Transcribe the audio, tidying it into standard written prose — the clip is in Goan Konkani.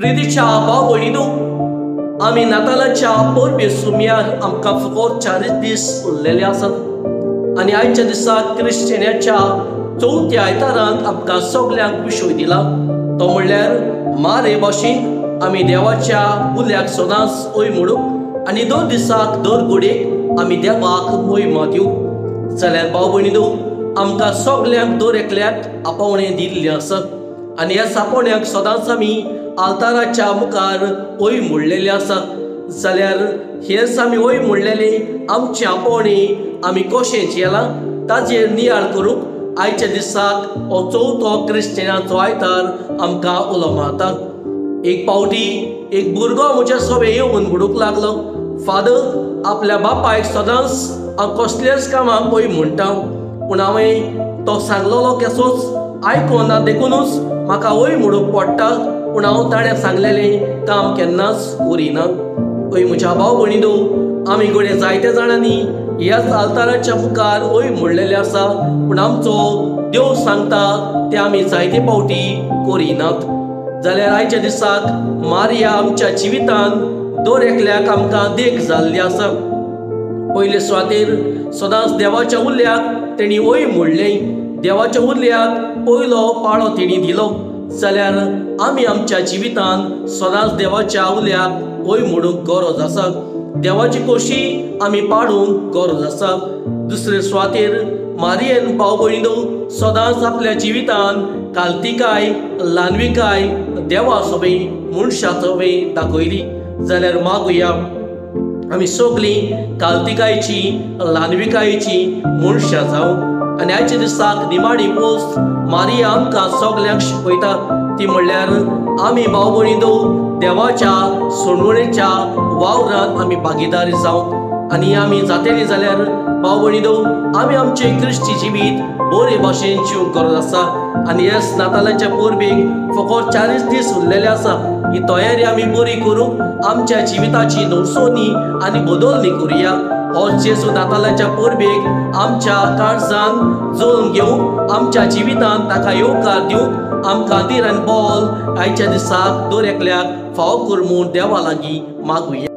प्रितीच्या भाव भयणीनू, आमी नातालाच्या परबे सुमयार आमकां फकत 4 दीस उरलेले आसात आनी आयच्या दिसा क्रिस्टियनाच्या चवथ्या आयतारांत आमकां सगल्यांक विशय दिला तो म्हणल्यार मारे भाशेन आमी देवाच्या उल्याक सदांच ओय मोडूंक आनी 2 दिसाक दर घडयेक आमी देवाक मोहिमा दिवंक। जाल्यार भाव भयणीनू, आमकां सगल्यांक दर एकल्याक आपोवणें दिल्लें आसा आनी ह्या आपोवण्याक सदांच आमी आल्ताराच्या मुखार ओय मोडलेले आसा। जाल्यार हेच आमी ओय मोडलेले आमचे आपोवणें आमी कशें जेलां ताजेर नियाळ करूंक आयच्या दिसाक हो चवथो क्रिस्टियनाचो आयतार आमकां उलो मारता। एक पावटी एक भुरगो म्हज्या सोबे येवन म्हणूंक लागलो, फादर आपल्या बापायक सदांच हांव कसल्याच कामाक ओय म्हणटा, पूण हांवें तो सांगलेलो केसोच आयकोना देखुनूच म्हाका ओय म्हणूंक पडटा, पूण हांव ताणें सांगलेलें काम केन्नाच करिना। ओय म्हज्या भाव भयणीनू, आमी घडये जायत्या जाणांनी ह्याच आल्ताराच्या मुखार ओय म्हणलेलें आसा, पूण आमचो देव सांगता तें आमी जायते फावटी करिनात। जाल्यार आयच्या दिसाक मारिया आमच्या जिवितान दर एकल्याक आमकां देख जाल्ली आसा। पयले सुवातेर सदांच देवाच्या उल्याक तेणी ओय म्हणलें, देवाच्या उल्याक पयलो पाळो तेणी दिलो। जाल्यार आमी आमच्या जिवितान सदांच देवाच्या उल्याक ओय म्हणूंक गरज आसा, देवाची कोशी आमी पाडूंक गरज आसा। दुसरे सुवातेर मारियेन भाव भयणीनू सदांच आपल्या जिवितान कालतिकाय ल्हानविकाय देवा सोबे मनशा सोबे दाखयली। जाल्यार मागुया आमी सगळीं कालतिकायची ल्हानविकायेची मनशां जावं। आनी आयच्या दिसाक निमाणी पोस्ट मारिया आमकां सगल्यांक शिकयता ती म्हणल्यार आमी भाव भयणीनू देवाच्या सोडवणेच्या वावरांत आमी भागीदारी जावं आनी आमी जातेली जाल्यार भाव भयणीनू आमी आमचें क्रिस्ती जिवीत बरे भाशेन जिवंक गरज आसा। आनी ह्याच नातालाच्या परबेक फकत 4 दीस उरलेले आसा, ही तयारी आमी बरी करूंक आमच्या जिविताची नवसोनी आनी बदलणी करुया। हो जेजू नातालाच्या परबेक आमच्या काळजान जोडून घेवंक आमच्या जिवितान ताका येवकार दिवंक आमकां धीर आनी बल आयच्या दिसाक दर एकल्याक फावो कर म्हूण देवा लागीं मागुया।